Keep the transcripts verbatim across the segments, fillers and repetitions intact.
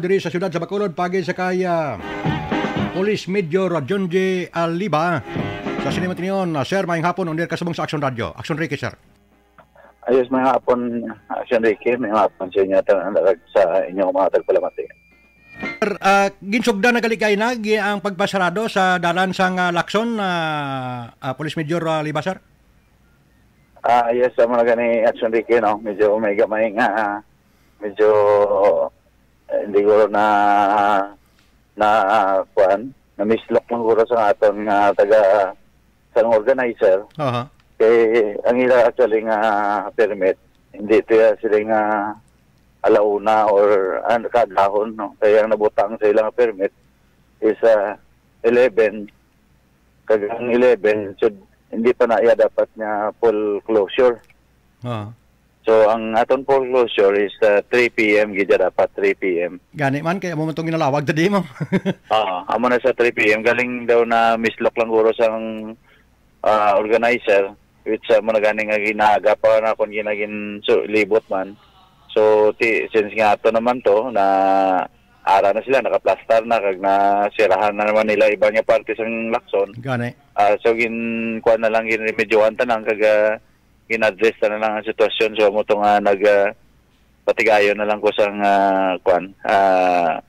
diri sa siyudad sa Bacolod, pagi sa kay, ah, Police Major John J. Aliba. Sa sini man tion, ah, sir, maayong hapon, on air ka subong sa Action Radio. Action Ricky, sir. Ayos, maayong hapon, Action Ricky, maayong hapon sa inyo, ta-, sa inyong mga tagpalamati. Sir, ah, ginsugdan na gali kaina gi-, ang pagpasarado sa dalan sang, ah, Lacson, ah, ah, Police Major, ah, Aliba, sir? Ah, yes, amo na gani, Action Ricky, no? Medyo may gamay nga, ah, medyo, eh, hindi ko na, na, kuwan, na-mislock lang guro sa aton nga taga, sa organizer. Aha. Kay ang ila actually nga permit, hindi to ya sila nga alauna or, ah, kaagahon, no? Kay ang nabutang sa ilang permit is, ah, eleven, kag ang eleven, so, hindi pa na iya dapat nga full closure. Ah. So, ang aton full closure is, ah, three P M gid siya dapat, three P M. Gani man, kay amo man tong ginalawag tadi mo. Ah, amo na sa three P M. Galing daw na-mislock lang guro sang, ah, organizer, which, ah, mo na gani nga ginaga pa na kung ginagin so, libot man. So, ti, since nga ato naman to, na ara na sila, nakaplastar na, kag nasirahan na naman nila iba nga parte sang Lacson. Gani. Ah, so, gin, kuwan na lang, ginremedyohan tanan, kag, ah, gin-address na lang ang sitwasyon. So, amo to nga nag, ah, patigayon na lang ko sang, ah, kuwan, ah,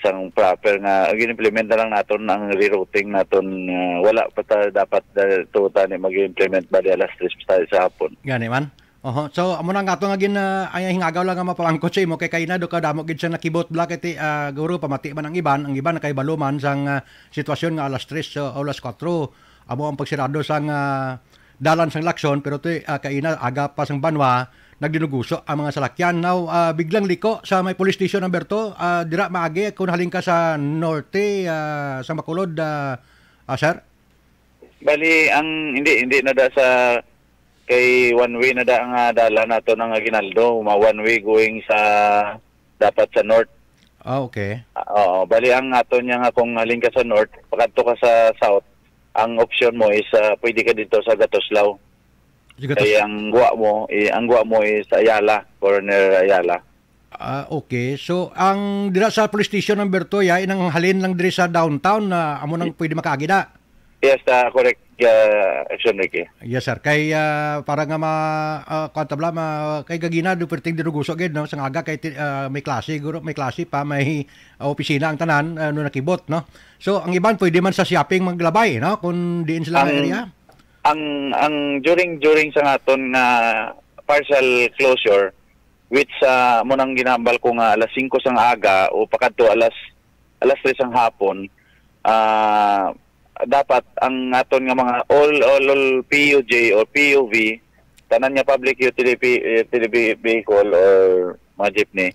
sang proper nga, gin-implement na lang naton ang rerouting naton, ah, wala pa ta dapat da-, to tani mag-implement bali alas tres pa tayo sa hapon. Gani man. Oho. So, amo na nga to nga gin, ah, ay hingagaw lang nga mapamangkot sa imo kay kaina do ka damo gid sa nakibot bla kay ti, ah, guro pamati man ang iban, ang iban nakahibalo man sang, ah, sitwasyon nga alas tres, ah, o alas kuwatro amo ang pagsirado sang, ah, dalan sang Lacson, pero ti, ah, kaina aga pa sang banwa nagdinuguso ang mga salakyan. Now, ah, biglang liko sa may police station number two, ah, dira maagi kung halin ka sa norte, ah, sa Bacolod, ah, ah, sir? Bali, ang, hindi, hindi na da sa, kay one way na da ang, ah, dalan nato ng Aguinaldo, ma one way going sa, dapat sa north. Ah, okay. Ah, oo, bali ang ato niya nga kung halin ka sa north, pakadto ka sa south, ang option mo is, ah, pwede ka dito sa Gatoslaw. Sige, Kay tos- ang guwa mo, eh, ang guwa mo is Ayala, corner Ayala. Ah, okay. So, ang dira sa police station number two, ya, inang halin lang diri sa downtown na amo nang pwede makaagi na. Yes, ah, correct, ah, Action Ricky. Yes, sir. Kay, ah, para nga ma-, ah, kuwan ta bala, ma-, kay gagina, do perting dinuguso gid, no? Sa nga aga, kay ti-, ah, may klase, guro, may klase pa, may, ah, opisina ang tanan, ano, nakibot, no? So, ang iban pwede man sa shopping maglabay, no? Kung diin sila Ang, area. ang, ang during, during sa nga aton nga partial closure, which, ah, mo nang ginambal ko nga alas singko sang aga o pakadto alas, alas tres sang hapon, ah, dapat ang aton nga mga all, all, all P U J or P U V, tanan nga public utility, utility vehicle or mga jeepney,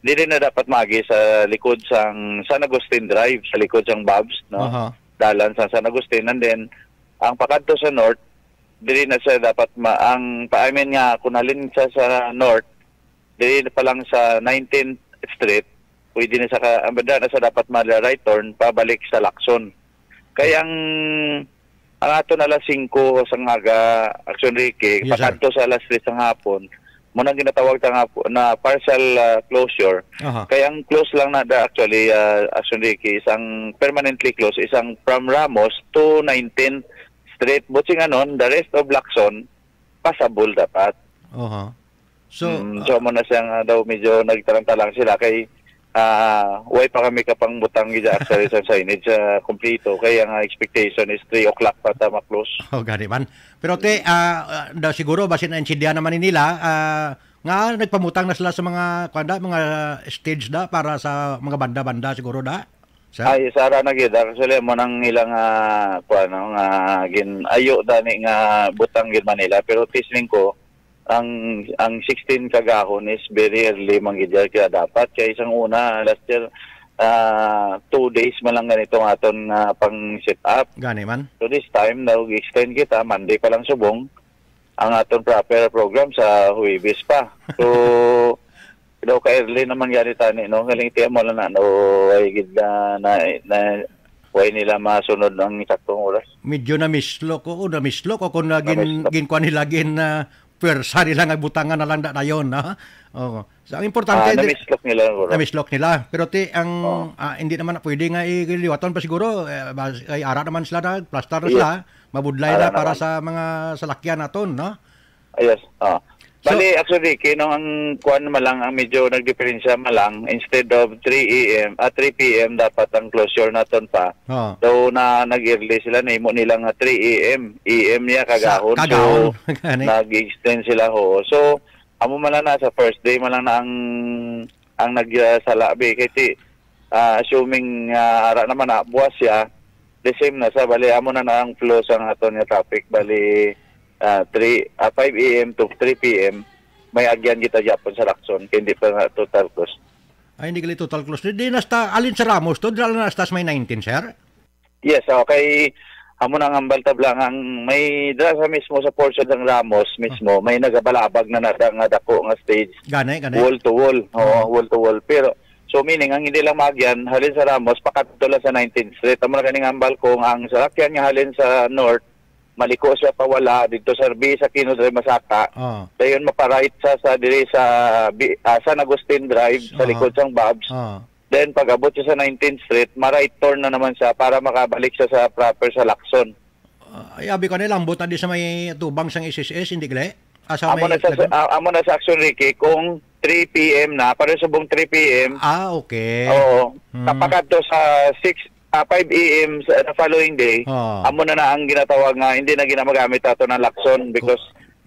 dili na dapat maagi sa likod sang San Agustin Drive, sa likod sang Bob's, no? Aha. Dalan sa San Agustin, and then ang pakadto sa north, dili na siya dapat ma-, ang pa, I mean nga, kung halin sa, sa north, dili pa lang sa nineteenth Street, pwede na sa ka, ang banda na sa dapat ma-right turn, pabalik sa Lacson. Kaya ang, ang ato na alas singko sa nga aga, Action Ricky, Yes, sir. pakadto sa alas tres ng hapon, mo nang ginatawag ta nga po na partial, ah, closure. Aha. Kaya ang close lang na da, actually, ah, Action Ricky, isang permanently closed, isang from Ramos to nineteenth Street. Butsing anon, the rest of Lacson, passable dapat. Aha. So, Mm, so, ah, mo na siya nga daw medyo nagtaranta lang sila kay, ah, way pa kami kapangbutang gid actually sa signage sa kompleto. Kaya ang expectation is three o'clock pa ta ma-close. Oh, gani man. Pero te, ah, ah, daw siguro basin naintindihan naman ni nila, ah, nga nagpamutang na sila sa mga, kuwan da, mga stage da para sa mga banda-banda siguro da, sir? Ay, sara na gid. Actually, mo nang ilang, ah, kuwan, no, nga gin-ayo dani nga butang gid man nila. Pero tisling ko, ang, ang sixteen kagahon is very early man gid yan. Kaya dapat, kaya isang una, last year, ah, two days man lang ganito ang aton nga pang set up. Gani man. So this time, nag-extend kita, Monday pa lang subong, ang aton proper program sa Huwebes pa. So, daw ka-early naman gani tani, no? Galing tiyan mo lang na, no? Ay, gid na, na, na, way nila masunod ang saktong oras. Medyo na-mislock, oo, na-mislock, o kung na gin-, Na-mislock. ginkuan nila, gin, ah, pwersa nila nga butangan na lang da dayon, ha? Oo. So, ang importante, Ah, di- namislok nila, siguro. Namislok nila. Pero ti, ang, Oo. ah, hindi naman na pwede nga iliwaton pa siguro, eh, bas-, kay ara naman sila na, plastar na Yes. sila, mabudlay Ara na para naman. sa mga salakyan naton, no? Yes. Ah. So, Bali, actually, kinong ang kuwan man lang, ang medyo nagdiferensya man lang, instead of three A M, ah, three P M dapat ang closure naton pa. Oo. Though na nag-early sila, nahimo nila nga three A M. A M niya Sa kagahon. kagahon. So, Gani. nag-extend sila, ho. So, amo man lang na sa first day man lang na ang, ang nagsala, be. Kay ti, ah, assuming, ah, ara naman na, buwas siya, the same na sa, bali, amo na na ang flow sa aton nga traffic. Bali, ah, three, ah, five A M to three P M, may agyan kita gyapon sa Lacson, kay hindi pa nga total close. Ay, hindi gali total close. Di, di nasta, alin sa Ramos to? Dira na nasta sa may nineteen, sir? Yes, okay. Amo na ang hambal tabla nga ang may dira sa mismo sa portion ng Ramos mismo, may nagabalabag na nada nga dako nga stage. Gani, gani. Wall to wall. Oo, Oo. wall to wall. Pero, so meaning, ang hindi lang maagyan, halin sa Ramos, pakadto lang sa nineteenth Street. Amo na ganing hambal ko nga ang salakyan nga halin sa North, maliko siya pawala dito sa B sa Kino Drive Masaka. Oo. Dayon mapa-right sa, sa diri sa Bi-, ah, San Agustin Drive, sa Oo. likod sang Bob's. Oo. Then, pag-abot siya sa nineteenth Street, ma-right turn na naman siya para makabalik siya sa proper sa Lacson. Ah, ay, abi ko na, lambot na di sa may tubang sang S S S, hindi gali? Ah, sa Amo may na sa, Lacson? ah, amo na sa Action Ricky, kung three P M na, para subong three P M. Ah, okay. Oo. Hmm. Kapag adto sa six, ah, five A M sa, the following day, Ah. amo na na ang ginatawag nga hindi na ginagamit ato ng Lacson because,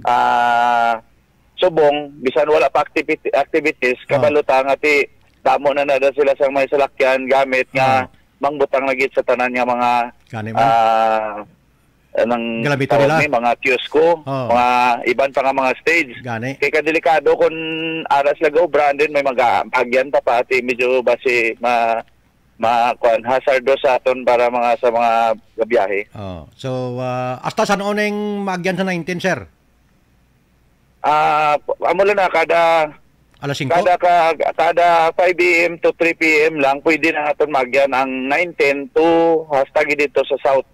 ah, subong, bisan wala pa activity, activities, Ah. kabalo ta nga ti, damo na na sila sa may salakyan, gamit nga Ah. mangbutang lagi sa tanan nga mga, Gani man. ah, nang Galamito tawag nila. ni, mga kiosko, Oh. mga iban pa nga mga stage. Gani. Kay kadelikado kung aras lang obra, and then may mga agyan pa pa, ati medyo basi ma-, ma-, kuan, hazardous sa aton para mga, sa mga gabiyahe. Oh. So, ah, hasta san-o ning maagyan sa nineteen, sir? Ah, amo lang na, kada Alas singko? Kada ka, kada five A M to three P M lang, pwede na naton maagyan ang nine ten to hasta gid dito sa South.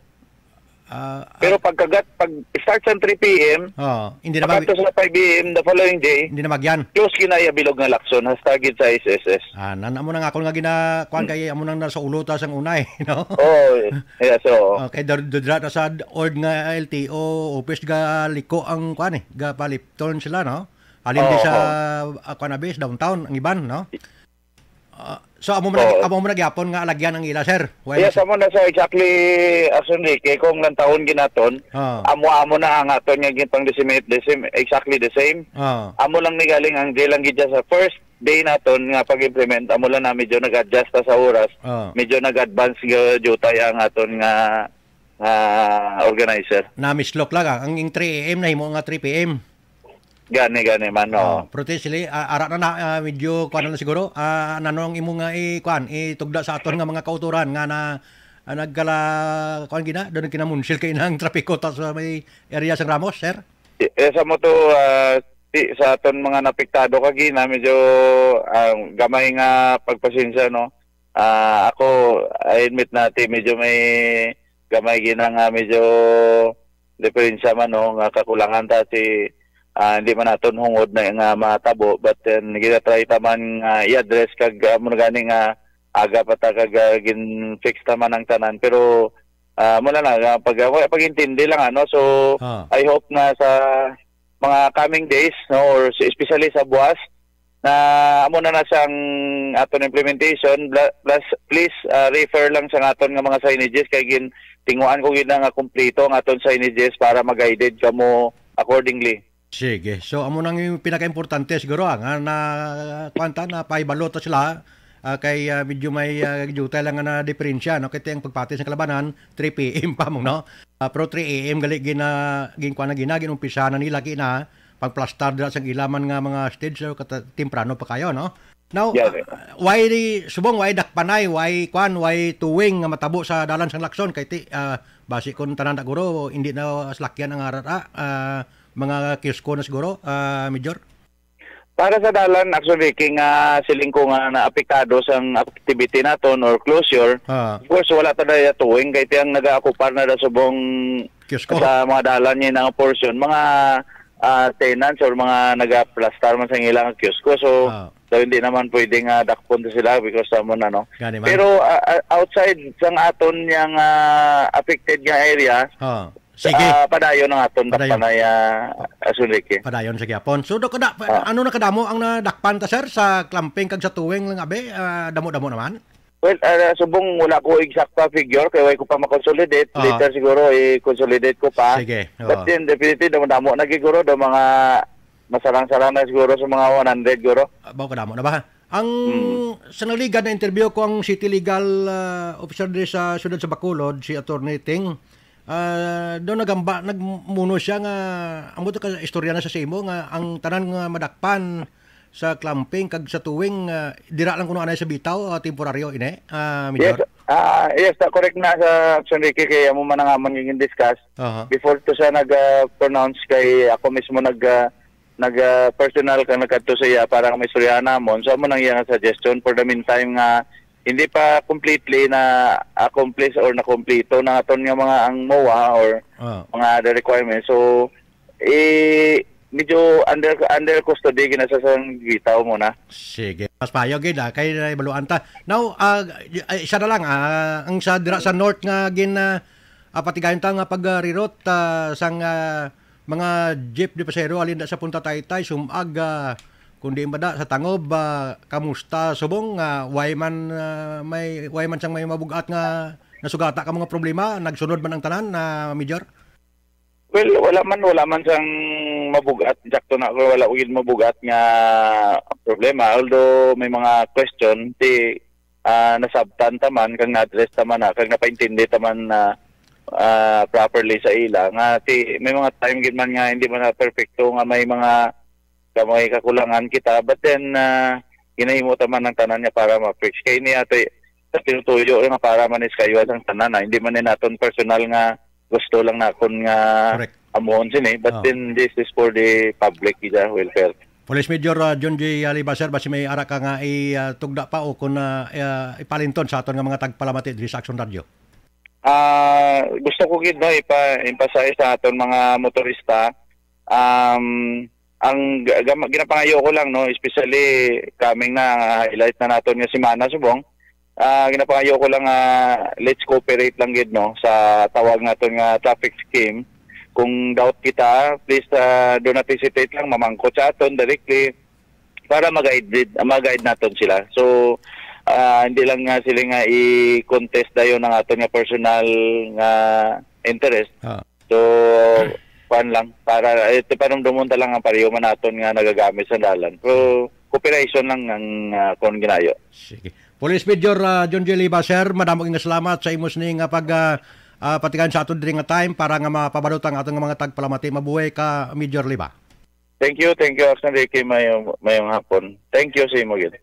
Ah, Pero ah, pagkagat, pag start sa three P M, Oo, hindi na mag- pagkadto sa five A M the following day, hindi na maagyan. Close kinaya bilog nga Lacson, hasta gid sa S S S. Ah, na, amo na nga ako nga gina-, kuwan Mm. kay amo nang nasa ulo ta sang una eh, no? Oo, yeah, so Okay, dar-, dudra na sa ord nga L T O office ga liko ang kuwan eh, ga palip turn sila, no? Halin di Oo, sa, oo. ah, kuwan na bis, downtown, ang iban, no? Ah, so, amo mo na, Oo. amo mo na gyapon nga alagyan ang ila, sir? Wala Yes, sa amo na, sir. Exactly, as Enrique, kung nang taon ginaton, Oo. amo-amo na ang aton nga gipang-disseminate, the same, exactly the same. Oo. Amo lang ni galing ang di lang gid sa first day naton nga pag-implement, amo lang na medyo nag-adjust ta sa oras, Oo. medyo nag-advance nga jutay ang aton nga, nga organizer. Na-mislok lang, ah. Ang, ang three A M nahimo nga three P M. Gani, gani man, no. Oh, pero ti sila, ah, ara na na, ah, medyo kuwan na lang siguro. Ah, ano ang imo nga i-, kuwan, itugda sa aton nga mga kauturan nga na, ah, nagkala, kuwan gina, doon kinamunsil kay nang trapiko ta sa may area sa Ramos, sir? Eh, eh, sa mo to, ah, ti-, sa aton mga napektado kagina, medyo, ah, gamay nga pagpasensya, no? Ah, ako, I admit na, ti, medyo may gamay gina nga medyo diferensya man, no, nga kakulangan ta si, ah, hindi man naton hungod na nga matabo, but then, ginatry ta man nga i-address kag, ah, mo gani nga aga pa ta kag, ah, gin-fix ta man ang tanan. Pero, ah, mula na, ah, pag, ah, pag-intindi lang, ano, so, Ah. I hope na sa mga coming days, no, or si-, especially sa buwas, na amo na na sang aton implementation, bla-, plus, please, ah, refer lang sa aton nga mga signages kay gin-, tinguan ko gid na nga kompleto ang aton signages para ma-guided kamo accordingly. Sige. So, amo nang yung pinaka-importante siguro, ah, nga na, kuwan ta, na pahibalo ta sila, ah, kay, ah, medyo may, ah, jutay lang nga na diferensya, no? Kay ang pagpati sa kalabanan, three P M pa mo, no? Ah, pero three A M gali gina-, gin-, kuwan na gina, gin-umpisa na nila gina, pagplastar dira sa ilaman nga mga stage, so, kata-, temprano pa kayo, no? Now, Yeah, ah, why di, subong, why dakpanay, why kwan, why tuwing nga matabo sa dalan sang Lacson? Kay ti, ah, basi kung tanan na guro, hindi na salakyan ang arat, ah, ah, mga kiosko na siguro, ah, Major? Para sa dalan, actually, king, ah, siling ko nga naapektado sang activity naton or closure, Ah. of course, wala ta na tuwing kay tiyang nag-aakupar na da subong Kiosko. sa mga dalan niya nga portion. Mga, ah, tenants or mga nagaplastar man sa ilang kiosko. So, Ah. so hindi naman pwede nga dakpon to sila because sa mo na, no? Gani man. Pero, ah, ah, outside sang aton yang, ah, affected nga area, Ah. Sige. ah, padayon ang aton Padayon. dakpanay, ah, Asun Ricky. Padayon sa gyapon. So, do, kada, Ah. ano na kadamo ang nadakpan ta, sir, sa Clamping kag sa Tuwing lang, abi? Ah, damo-damo naman? Well, ah, subong wala ko exact pa figure, kay way ko pa makonsolidate. Ah. Later siguro, i-consolidate ko pa. Sige, But oo. then, definitely, damo-damo na gid, guro, do mga masarang-sarang na siguro sa mga one hundred, guro. Ah, bawo kadamo na ba? Ang Hmm. sa naligan na interview ko ang city legal, ah, officer diri sa siyudad sa Bacolod, si Attorney Ting. Ah, do nagamba, nagmuno siya nga, amo to ka istorya na sa simo nga ang tanan nga madakpan sa Clamping kag sa Tuwing, ah, dira lang kuno anay sa bitaw, ah, temporaryo ini, ah, Yes, Major? ah, yes, ta-, correct na sa Action Ricky kay amo man ang amon yung discuss. Aha. Before to siya nag, ah, pronounce kay ako mismo nag, ah, nag, ah, personal ka nagkadto sa iya para nga maistoryahan namon. So, amo nang iyang suggestion for the meantime nga hindi pa completely na accomplish or nakumpleto na aton nga mga ang MOA or Ah. mga other requirements. So, eh, medyo under, under custody, ginasasang bitaw mo na. Sige. Mas payo gid, ah, kay naibaluan ta. Now, ah, y-, ay, isa na lang, ah, ang sa dira sa north nga gin, ah, ah, patigayon ta nga pag, ah, reroute, ah, sang, ah, mga jeep di pasahero, halin da sa Punta Taytay, Sumag, ah, kundi mada sa Tangob, ah, kamusta subong, ah, way man, ah, may, way man sang may mabugat nga nasugata ka mga problema, nagsunod man ang tanan, ah, Major? Well, wala man, wala man sang mabugat. Sakto na ako, wala ko gid mabugat nga problema. Although may mga question, ti, ah, nasabtan ta man, kag na-address ta man na, kag napaintindi ta man na, ah, properly sa ila. Nga, ti, may mga time gid man nga hindi man na perfecto nga may mga ka-, may kakulangan kita. But then, ah, ginahimo ta man ang tanan niya para ma-fix. Kay niya, ti, sa tinutuyo nga para man is kayo ang tanan, ah. Hindi man ni naton personal nga gusto lang nakon nga Correct. amuhon sini, but Ah. then this is for the public, ija, welfare. Police Major, ah, John J. Liba, sir, basi may ara ka nga i, ah, tugda pa o kung, ah, ah, ipalinton sa aton nga mga tagpalamati diri sa Action Radio? Ah, gusto ko gid, no, ipa-, emphasize sa aton mga motorista, um, ang ga-, gam-, ginapangayo ko lang, no, especially coming na, highlight na naton nga semana subong, ah, ginapangayo ko lang, ah, let's cooperate lang gid, no, sa tawag naton nga traffic scheme. Kung doubt kita, please, ah, do not hesitate lang, mamangkot sa aton directly para mag-guide, mag-guide naton sila. So, ah, hindi lang nga sila nga i-contest dayon ang aton nga personal nga interest. Ah. So, kuwan lang, para, eh, panumdumon ta lang ang pareho man naton nga nagagamit sa dalan. So, cooperation lang ang, ah, kung ginayo. Sige. Police Major, ah, John J. Liba, sir, madamo nga salamat sa imo sini nga pag, ah, ah, patigan sa aton diri nga time para nga mapabadot ang aton nga mga tagpalamati. Mabuhay ka, Major Liba. Thank you, thank you, Action Ricky. Mayong, mayong hapon. Thank you sa imo gid.